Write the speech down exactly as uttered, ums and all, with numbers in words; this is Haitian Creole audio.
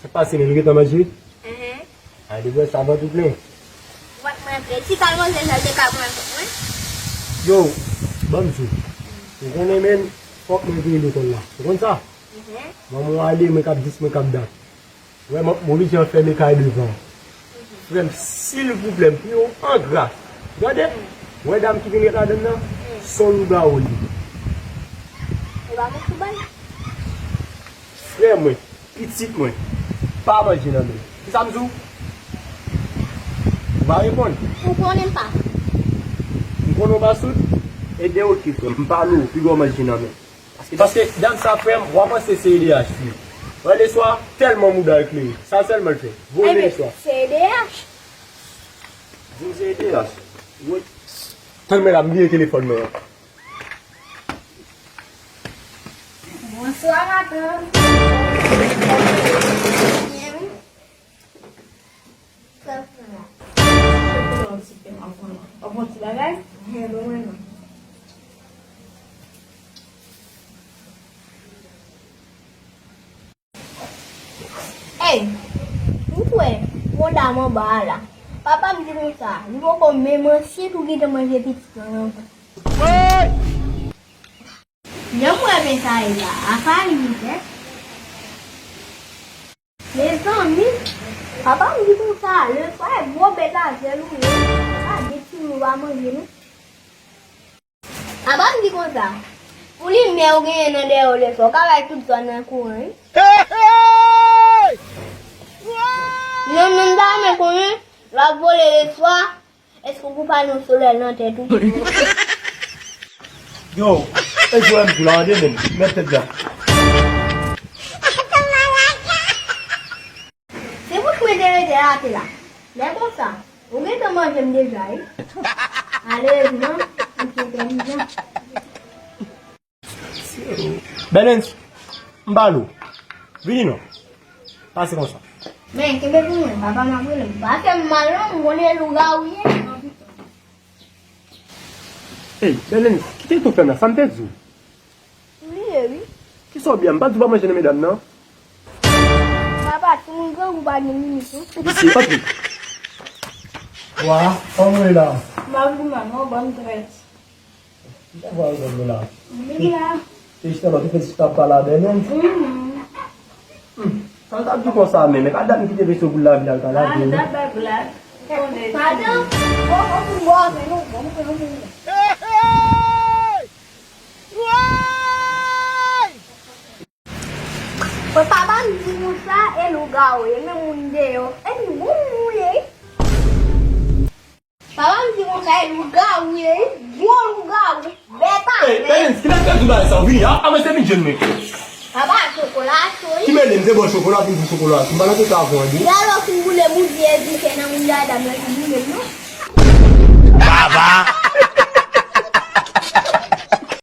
Sa k pase, men nou gentan manje? Mhm. A, depi sa vant ou plen. Vant mwen plen. Si sa l manje, sa l te ka pran vant mwen. Yo, ban m di w. Ou konnen, men, fòk mwen veye lekòl la. Ou konn sa? Mhm. Manman w ale, mwen k ap dis, mwen k ap dat. Wè, m ap oblije fèmen kay devan. Frè m, silvouplè, m priye w an gras. Gade, wè dam ki vin ret ladann nan, se yon lougawou li. Ou pa met sou bal? Frè mwen, pitit mwen, pa manje nan men l. Kisa m di w? Ou pa reponn. Ou konnen m pa. M konnen w pa soud? Ebyen, oke, frè m, m pale w, piga w manje nan men l. Paske, paske dam sa, frè m, w a panse se E D H li. Wè, leswa, tèlman mouda l klere. Sa sèlman l fè. Voye men leswa. Se E D H. Di m se E D H. Wi. Tann mwen la, m bliye telefòn mwen an. Bonswa, matant. Byen, wi. Sa w fè la? Chokola w ti fè m avan la. W ap pran ti bagay? He, ban mwen non. Ey, m kwè yon dam anba a la. Papa m di konsa, li poko menm ansyen tou gentan manje pitit lan ankò. Jan m wè men sa ye la, a sa li fè. Mezanmi, papa m di konsa, lefwa e gwo bèt a zèl ou ye, pa gen timoun ou pa manje non. Papa m di konsa, pou limyè ou genyen nan dèyè w lefwa, ou ka bay tout zòn nan kouran wi. Non, non, m ta renmen konnen, lè w ap vole lefwa, èske ou pou pano solèy nan tèt ou? Yo, e jwè m di la, tande men, mèt tèt la. Se bouch mwen te rete rate la. Lè konsa, ou gentan manje m deja wi. Malerezman, m se entèlijan. Bèlens, m pale w. Vini non. Pase konsa. Men, kenbe pou mwen, papa m ap rele m. Pa fè m mal non, m konnen lougawou ye. Ey, Bèlens, kite tou fè m la, sa m te di w? M bliye wi. Kisa w bliye a? M pa t di w pa manje nan medam nan? Papa, timoun grangou pa gen limit non. Mesye, antre. Wa, antre la. M ap di manman w ban m trèt. Kisa w al ban m la? Vini la. Se jistèman, ou te fè ti tap pale a Bèlens? Mhm. Hmm. Sa l t ap di konsa menm, e pa dat m kite veso pou l lave l al ka lave wi. Ah, m t ap bay blag. Madan, bon, bon, bon, bon, bon, bon, bon. Hey, hey! Woy! Papa m di nou sa, e lougawou ye, men moun deyò. Epi bon moun ye. Papa m di konsa, e lougawou ye, gwo lougawou, bèt a. Ey, Bèlens, kilè m pèdi bagay sa, ou vini a? A mwen se vin jwenn mwen. Papa, chokola cho wi. Ki mele m, se bò chokola, vin pou chokola cho. M pa nan tete avè w, wi. Yalò, si m boule bouji e di fè nan moun dada m nan ki boule m non. Baba.